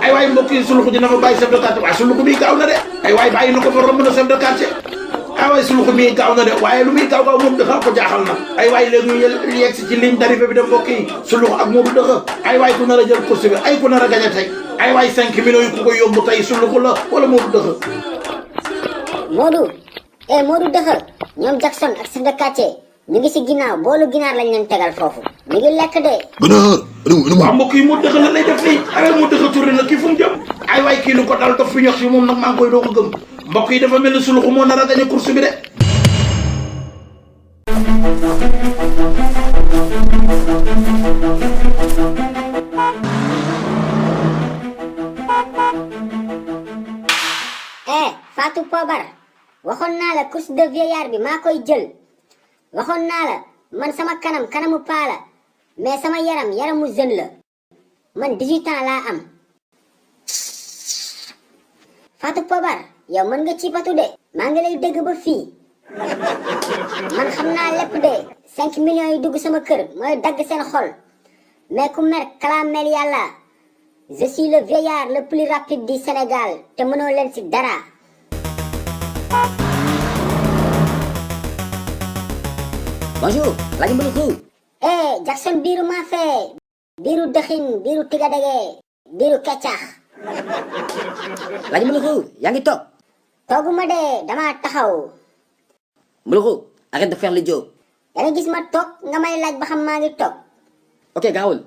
ay waay mbokk yi suluxu dina fa bàyyi chef de quartier waaye suluxu bi gaaw na de ay waay bàyyi na ko fa romb na chef de quartier ay waay suluxu mi gaaw na de waaye lu muy gaaw moom dafa ko jaaxal na ay waay léegi ñu yegg si ci ligne d'arrivée bi de mbokk yi suluxu ak moomu dëxa ay waay ku nar a jël course bi ay ku nar a gañe tey ay waay 5 millions yi ku ko yóbbu tey suluxu la wala moomu dëxa Modou dëxa ñoom Jackson ak chef de quartier ñu ngi si ginnaaw boolu ginaar lañ leen tegal foofu ñu ngi lekk de waaw mbokk yi moo dëxa la lay def nii ay moo dëxa tourné na kii fu mu jëm ay waay kii lu ko dal dof fi ñox si moom nag maa ngi koy doog a gëm mbokk yi dafa mel ni suluxu moo nar a gañe course bi de Fatou Pobar waxoon naa la course de vieillard bi maa koy jël waxoon naa la man sama kanamu paa la mais sama yaramu jeune la man 18 ans laa am Fatou Pobar yow mën nga ci patu de maa ngi lay dégg ba fii man xam naa lépp de 5 millions yi dugg sama kër mooy dagg seen xol mais ku mer clamel yàlla je suis le vieillard le plus rapide du Sénégal te mënoo leen ci dara. Bonjour, lagi Mbuluxu. Jackson biiru maafe biiru dëxin biiru tigadege biiru keccax. Lagi Mbuluxu, yaa ngi toog. tooguma de dama taxaw. Mbuluxu, arrête de faire le job. yaa ngi gis ma toog nga may laaj ba xam maa ngi toog. Ok, gaawul.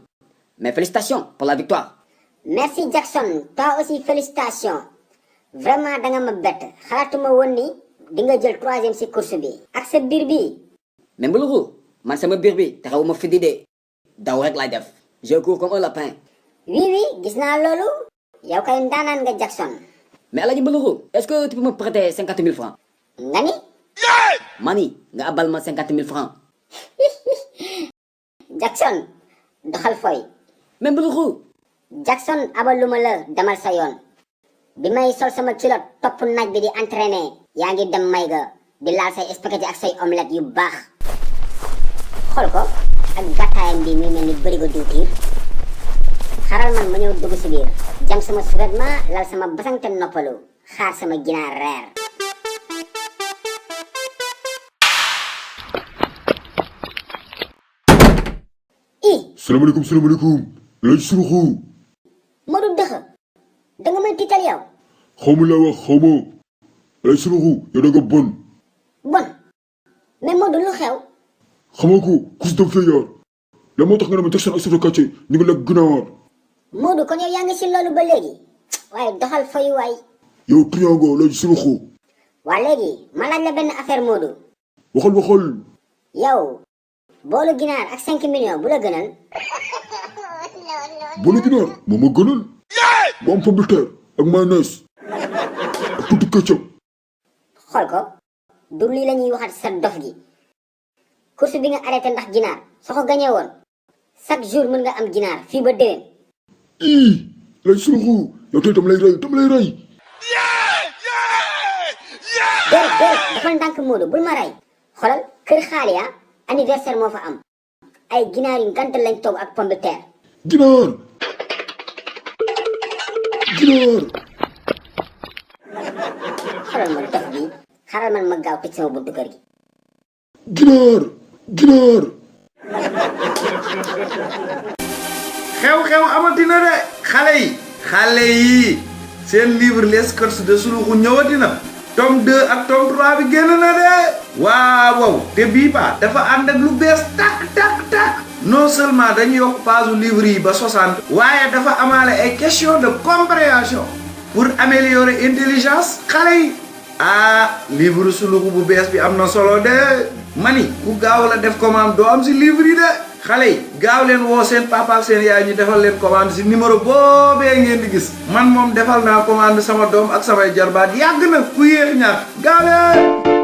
Mais félicitations pour la victoire. Merci Jackson, toi aussi félicitations. Vraiment da nga ma bett xalaatuma woon ni di nga jël 3e ci course bi. ak sa biir bi. Mais Mbuluxu, man sama biir bi taxawuma fi di de. daw rek laay def. Je cours comme un lapin. Oui, gis naa loolu. yow kay ndaanaan nga Jackson. Mais Alaaji Mbuluxu, est-ce que tu peux me prêter 50 000 francs? nga ni. Mani, nga abal ma 50 000 francs. Jackson doxal fooy. Mais Mbuluxu. Jackson abaluma la demal sa yoon. bi may sol sama kilot topp naaj bi di entraîner yaa ngi dem may ga di laal say spaghetti ak say omelette yu baax xool ko ak gàttaayam bi muy mel ni bërigo diwtiir xaral man ma ñëw dugg si biir jam sama survêtement lal sama basangte noppalu xaar sama ginaar reer. salaamaaleykum laaj suruxu. Modou dëxa da nga may tiital yow. xawma laa wax xawma laaj suruxu yow da nga bon. bon mais Modou lu xew. xamoo ko course de vieillard la moo tax nga ne ma Jackson ak chef de quartier ñu ngi lekk ginaar. Modou kon yow yaa ngi si loolu ba léegi waaye doxal fayu waay. yow triangle laaj suruxu. waa léegi ma laaj la benn affaire Modou. waxal. yow boolu ginaar ak 5 millions bu la gënal. boolu ginaar moo ma gënal. mu am pomme de terre ak mayonnaise ak tuuti ketchup. xool ko du lii la ñuy waxat sa dof gi course bi nga arrêté ndax ginaar soo ko gañee woon chaque jour mën nga am ginaar fii ba déwén. laaj suruxu yow tey tam lay rey. déedéet dafa ndànk Modou bul ma rey. xoolal kër xaaliya anniversaire moo fa am ay ginaar yu ngant lañ togg ak pomme de terre. ginaar. xoolal ma dof bi xaaral man ma gaaw tëj sama buntu kër gi. ginaar. xew-xew amatina de xale yi seen livre les courses de Suluxu ñëwatina tome 2 ak tome 3 bi génn na de waaw te bii ba dafa ànd ak lu bees tak non seulement dañu yokk page livre yi ba 60 waaye dafa amaale ay question de compréhension pour améliorer intelligence xale yi livre Suluxu bu bees bi am na solo de mani ku gaaw la def commande doo am si livre yi de xale yi gaaw leen woo seen papa ak seen yaay ñu defal leen commande si numéro boobee ngeen di gis man moom defal naa commande sama doom ak samay jarbaat yàgg na ku yéex ñaar gaaw leen